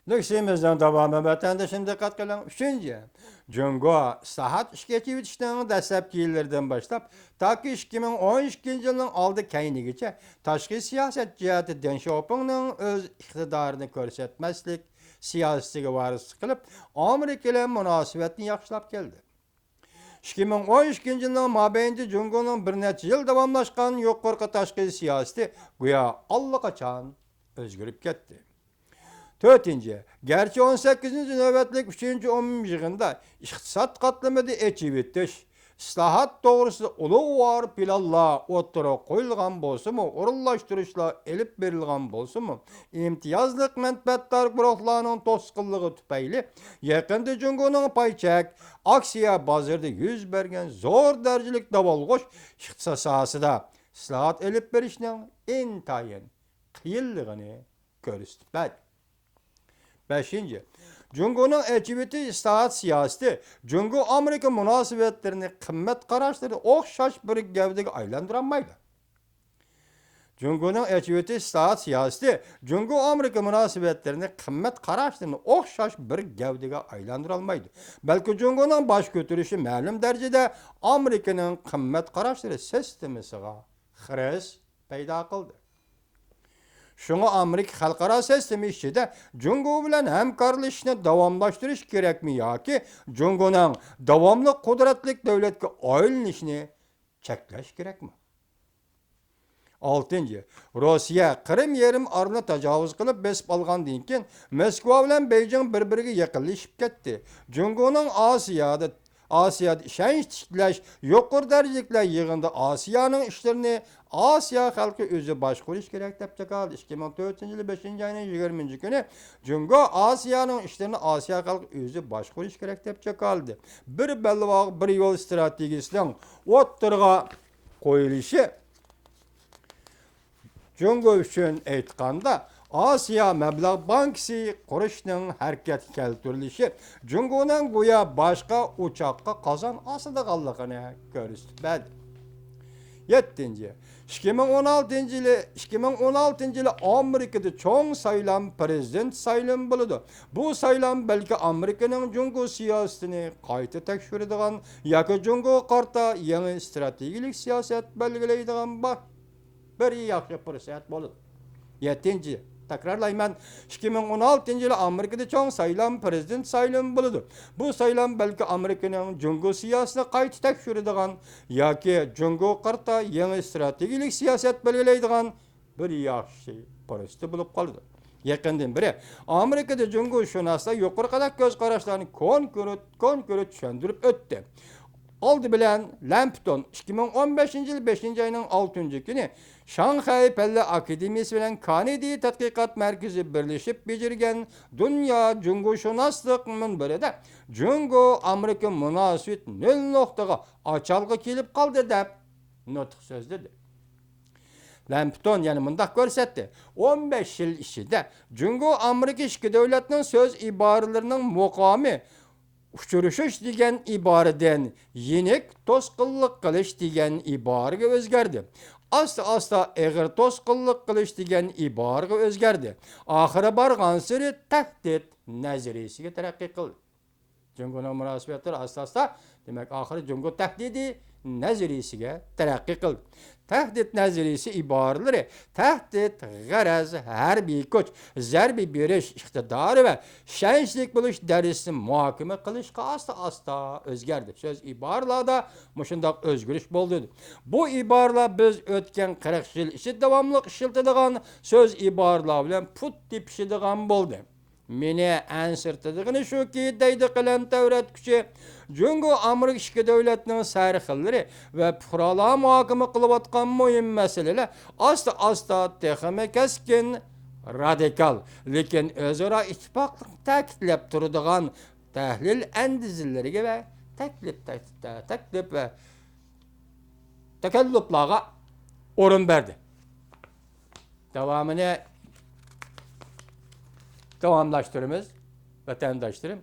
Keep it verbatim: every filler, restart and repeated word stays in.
نۆكسىمىزنىڭ داۋامى ۋەتەندىشىم دىققەت قىلىڭ. ئۈچىنچى، جۇڭگو ئىسلاھات ئىشقا ئېچىۋېتىشنىڭ دەسلەپكى يىللىرىدىن باشلاپ، تاكى ئىككى مىڭ ئون ئىككىنچى يىلنىڭ ئالدى كەينىگىچە تاشقى سىياسەت جەھەتتە دېڭ شياۋپىڭنىڭ ئۆز ئىقتىدارىنى كۆرسەتمەسلىك سىياسىتىگە ۋارىسلىق قىلىپ، ئامېرىكا بىلەن مۇناسىۋەتنى ياخشىلاپ كەلدى. ئىككى مىڭ ئون ئىككىنچى يىلنىڭ مابەينىدە جۇڭگونىڭ بىر نەچچە يىل داۋاملاشقان يۇقىرىقى تاشقى سىياسىتى گويا ئاللىقاچان ئۆزگىرىپ كەتتى. تۆتىنچى، گەرچە ئون سەككىزىنچى نۆۋەتلىك ئۈچىنچى ئومۇميىغىندا ئىقتىساد قاتلىمىدا ئېچىۋېتىش، ئىسلاھات توغرىسىدا ئۇلۇغۋار پىلانلار ئوتتۇرىغا قويۇلغان بولسىمۇ، ئورۇنلاشتۇرۇشلار ئېلىپ بېرىلغان بولسىمۇ، ئىمتىيازلىق مەنپەئەتدار گۇرۇھلارنىڭ توسقۇنلۇقى تۈپەيلى، يېقىندا جۇڭگونىڭ پاي چەك ئاكسىيە بازىرىدا يۈز بەرگەن زور دەرىجىلىك داۋالغۇش ئىقتىساد ساھەسىدە ئىسلاھات ئېلىپ بېرىشنىڭ ئىنتايىن قىيىنلىقىنى كۆرسىتىپ بەردى. بەشىنچى، جۇڭگونىڭ ئېچىۋېتىش ئىسلاھات سىياسىتى جۇڭگو ئامېرىكا مۇناسىۋەتلىرىنى قىممەت قاراشلىرى ئوخشاش بىر گەۋدىگە ئايلاندۇرالمايدۇ. جۇڭگونىڭ ئېچىۋېتىش ئىسلاھات سىياسىتى جۇڭگو ئامېرىكا مۇناسىۋەتلىرىنى قىممەت قاراشلىرىنى ئوخشاش بىر گەۋدىگە ئايلاندۇرالمايدۇ، بەلكى جۇڭگونىڭ باش كۆتۈرۈشى مەلۇم دەرىجىدە ئامېرىكىنىڭ قىممەت قاراشلىرى سىستېمىسىغا خىرىس پەيدا قىلدى. شۇڭا ئامېرىكا خەلقئارا سىستېما ئىچىدە جۇڭگو بىلەن ھەمكارلىشىشنى داۋاملاشتۇرۇش كېرەكمۇ ياكى جۇڭگونىڭ داۋاملىق قۇدرەتلىك دۆلەتكە ئايلىنىشىنى چەكلەش كېرەكمۇ؟ ئالتىنچى، روسىيە قىرىم يېرىم ئارىلىنى تاجاۋۇز قىلىپ بېسىپ ئالغاندىن كېيىن، موسكۋا بىلەن بېيجىڭ بىر-بىرىگە يېقىنلىشىپ كەتتى. جۇڭگونىڭ ئاسىيادا، ئاسىيادا ئىشەنچ تىكلەش يۇقىرى دەرىجىلىكلەر يىغىنىدا ئاسىيانىڭ ئىشلىرىنى ئاسىيا خەلقى ئۆزى باشقۇرۇش كېرەك دەپ جاكارلىدى. ئىككى مىڭ تۆتىنچى يىلى بەشىنچى ئاينىڭ يىگىرمىنچى كۈنى جۇڭگو ئاسىيانىڭ ئىشلىرىنى ئاسىيا خەلقى ئۆزى باشقۇرۇش كېرەك دەپ جاكارلىدى. بىر بەلباغ، بىر يول ئىستراتېگىيىسىنىڭ ئوتتۇرىغا قويۇلۇشى جۇڭگو ئۈچۈن ئېيتقاندا، ئاسىيا مەبلەغ بانكىسى قۇرۇشنىڭ ھەرىكەتكە كەلتۈرۈلۈشى جۇڭگونىڭ گويا باشقا ئوچاققا قازان ئاسىدىغانلىقىنى كۆرسىتىپ بەردى. يەتتىنچى، ئىككى مىڭ ئون ئالتىنچى يىلى، ئىككى مىڭ ئون ئالتىنچى يىلى ئامېرىكىدا چوڭ سايلام، پىرېزىدېنت سايلىمى بولىدۇ. بۇ سايلام بەلكى ئامېرىكىنىڭ جۇڭگو سىياسىتىنى قايتا تەكشۈرىدىغان ياكى جۇڭگوغا قارىتا يېڭى ئىستراتېگىيىلىك سىياسەت بەلگىلەيدىغان بار بىر ياخشى پۇرسەت بولىدۇ. يەتتىنچى، تەكرارلايمەن، ئىككى مىڭ ئون ئالتىنچى يىلى ئامېرىكىدا چوڭ سايلام، پىرېزىدېنت سايلىمى بولىدۇ. بۇ سايلام بەلكى ئامېرىكىنىڭ جۇڭگو سىياسىتىنى قايتا تەكشۈرىدىغان ياكى جۇڭگوغا قارىتا يېڭى ئىستراتېگىيىلىك سىياسەت بەلگىلەيدىغان بىر ياخشى پۇرسىتى بولۇپ قالىدۇ. يېقىندىن بېرى ئامېرىكىدا جۇڭگوشۇناسلار يۇقىرىقىدەك كۆز قاراشلارنى كونكرېت، كونكرېت چۈشەندۈرۈپ ئۆتتى. ئالدى بىلەن، لەمپتون ئىككى مىڭ ئون بەشىنچى يىل بەشىنچى ئاينىڭ ئالتىنچى كۈنى شاڭخەي پەنلەر ئاكادېمىيىسى بىلەن كانىدى تەتقىقات مەركىزى بىرلىشىپ بېجىرگەن دۇنيا جۇڭگوشۇناسلىق مۇنبىرىدە جۇڭگو ئامېرىكا مۇناسىۋىتى نۆل نۇقتىغا ئاچالغا كېلىپ قالدى دەپ نۇتۇق سۆزلىدى. لەمپتون يەنە مۇنداق كۆرسەتتى، ئون بەش يىل ئىچىدە جۇڭگو ئامېرىكا ئىككى دۆلەتنىڭ سۆز ئىبارىلىرىنىڭ مۇقامى ئۇچرىشىش دېگەن ئىبارىدىن يېنىك توسقۇنلۇق قىلىش دېگەن ئىبارىگە ئۆزگەردى. ئاستا-ئاستا ئېغىر توسقۇنلۇق قىلىش دېگەن ئىبارىگە ئۆزگەردى. ئاخىرى بارغانسېرى تەھدىت نەزەرىيىسىگە تەرەققىي قىلدى. جۇڭگونىڭ مۇناسىۋەتلىرى ئاستا-ئاستا، دېمەك، ئاخىرى جۇڭگو تەھدىتى نەزەرىيىسىگە تەرەققىي قىلدى. تەھدىت نەزەرىيىسى ئىبارىلىرى تەھدىت، غەرەز، ھەربىي كۈچ، زەربە بېرىش ئىقتىدارى ۋە ئىشەنچلىك بولۇش دەرىجىسىنى مۇھاكىمە قىلىشقا ئاستا-ئاستا ئۆزگەردى. سۆز ئىبارىلاردا مۇشۇنداق ئۆزگىرىش بولدى. بۇ ئىبارىلار بىز ئۆتكەن قىرىق يىل ئىچىدە داۋاملىق ئىشلىتىدىغان سۆز ئىبارىلار بىلەن پۇت تېپىشىدىغان بولدى. مېنى ئەنسىرىتىدىغىنى شۇكى، دەيدۇ قەلەم تەۋرەتكۈچى، جۇڭگو ئامېرىكا ئىككى دۆلەتنىڭ سەرخىللىرى ۋە پۇقرالار مۇھاكىمە قىلىۋاتقان مۇھىم مەسىلىلەر ئاستا-ئاستا تېخىمۇ كەسكىن، رادىكال، لېكىن ئۆزئارا ئىتتىپاقلىقنى تەكىتلەپ تۇرىدىغان تەھلىل ئەندىزىلىرىگە ۋە تەكلىپ، تەكلىپ ۋە تەكەللۇپلارغا ئورۇن بەردى. داۋامىنى داۋاملاشتۇرىمىز، ۋەتەنداشلىرىم.